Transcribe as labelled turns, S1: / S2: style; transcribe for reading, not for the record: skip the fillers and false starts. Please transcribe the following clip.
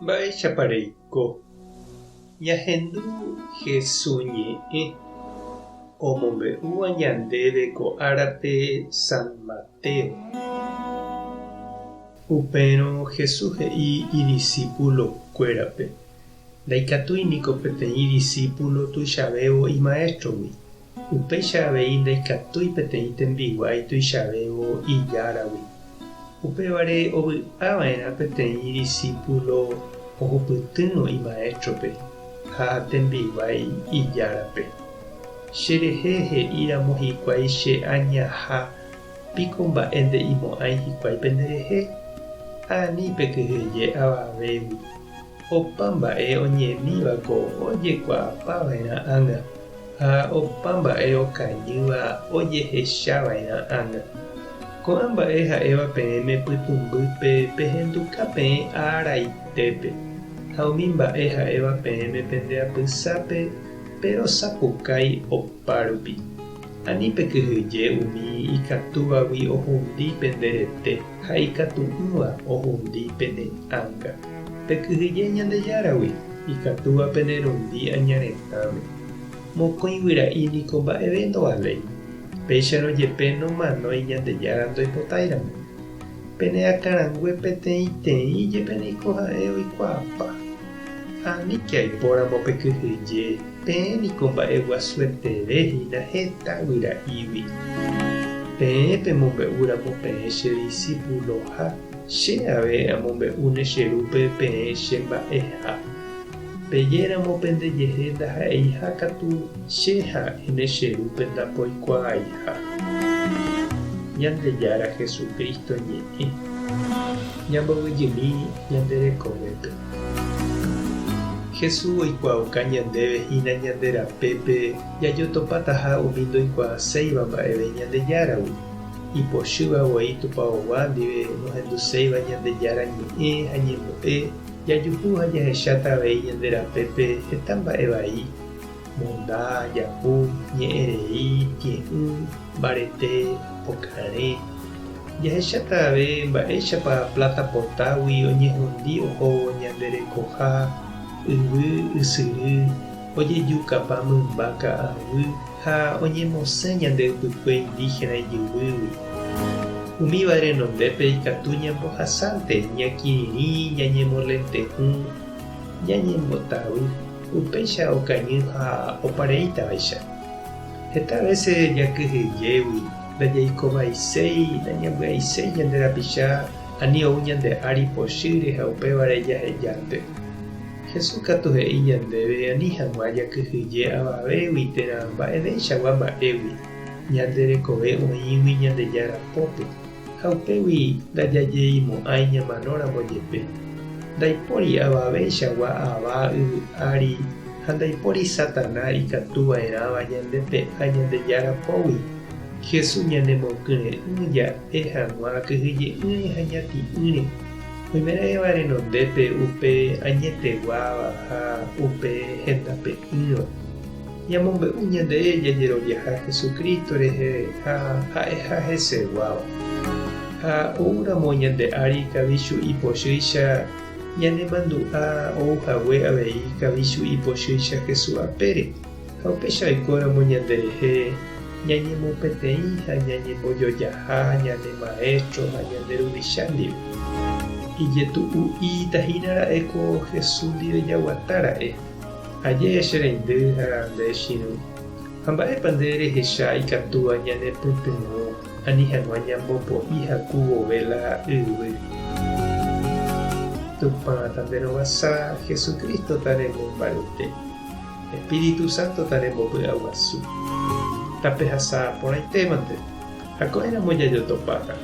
S1: Mba'éichapa reiko? Ñahendu Hesu ñe'ẽ omombe'úva ñandéve ko árape San Mateo. Upérõ Jesús he'i idisípulokuérape, Ndaikatúi niko peteĩ disípulo tuichavévo imaéstrogui, Upéicha avei ndaikatúi peteĩ tembiguái tuichavévo ijáragui. Upévare ovy'a va'erã peteĩ disípulo ohupytýrõ imaéstrope ha tembiguái ijárape. Cherehe he'íramo hikuái che añaha, piko mba'e nde'imo'ãi hikuái penderehe? Ani pekyhyje avavégui. Opa mba'e oñemívako ojekuaapa va'erã ág̃a, ha opa mba'e okañýva ojehecha va'erã ág̃a. Ko'ã mba'e ha'éva peẽme pytũmbýpe pehenduka peẽ araitépe, ha umi mba'e ha'éva peẽme pende apysápe perosapukái opárupi. Ani pekyhyje umi ikatúvagui ohundi pende rete ha ikatu'ỹva ohundi pene ánga. Pekyhyje Ñandejáragui, ikatúva pene rundi aña retãme. Mokõi guyra'i niko mba'eve ndovaléi, péicharõ jepe nomanói Ñandejára ndoipotáiramo. Pene akãrangue peteĩteĩ jepe niko ha'e oikuaapa. Aníke aipóramo pekyhyje, peẽ niko mba'eguasueteve hína heta guyra'ígui. Peẽ pemombe'úramo peẽ che disípuloha, che ave amombe'úne che Rúpe peẽ che mba'eha. Pejéramo pendejehe ndaha'eiha katu che ha'éne che Rúpe ndapoikuaaiha. Ñandejára Jesucristo ñe'ẽ. Ñambovyjymi ñande rekovépe. Jesús oikuaauka ñandéve hína ñande rapépe jajotopataha umi ndoikuaaséiva mba'eve Ñandejáragui, ipochýva voi tupaogua ndive nohenduséiva Ñandejára ñe'ẽ ha ñembo'e, jajuhu ha jahecháta avei ñande rapépe heta mba'e vai, monda, japu, ñe'ẽ rei, tie'ỹ, mbarete, pokarẽ. Jahecháta ave mba'éichapa pláta potágui oñehundi ohóvo ñande rekoha, yvy, ysyry, ojejukapa mymba ka'aguy ha oñemosẽ ñande ypykue indígena ijyvýgui. Umíva renondépe ikatu ñambohasánte, ñakirirĩ, ñañemolente'ỹ, ñañembotavy, upéicha okañy ha opareítavaicha. Heta vése jakyhyjégui Ndajaikovaiséi, nañambyaiséi ñande rapicha ani ou ñande ári pochýre ha upévare jahejánte. Jesús katu he'i ñandéve ani hag̃ua jakyhyje avavégui térã mba'eveichagua mba'égui, ñande rekove oĩgui Ñandejára pópe, ha upégui ndajajeimo'ãi ñamanóramo jepe. Ndaipóri avaveichagua ava yvy ári ha ndaipóri Satana ikatuva'erãva ñandepe'a Ñandejára pógui. Jesús ñanemokyre'ỹ ja'e hag̃ua kyhyje'ỹre ha ñati'ỹre, oimeraẽva renondépe upe añeteguáva ha upe hendape'ỹva. Ñamombe'u ñande jajeroviaha Jesucristo rehe ha ha'eha heseguáva. Ha oúramo ñande ári kavichu'i pochýicha, ñanemandu'a ou hague avei kavichu'i pochýicha Jesús apére. Ha upéicha oikóramo ñanderehe ñañemopeteĩ ha ñañembojojaha ñane Maéstro ha ñande Ruvicha ndive. Ijetu'u'íta hína ra'e ko Jesús ndive jaguata ra'e. Aje che reindy ha nde chirũ. Ha mba'épa nde rehecha ikatúva ñanepytyvõ ani hag̃ua ñambopo'i haku vove la yvy? Tupã tanderovasa, Jesucristo tanemombarete. Espíritu Santo tarembopy'aguasu. Tapehasa porãitémante, ha ko'ẽramo jajotopáta.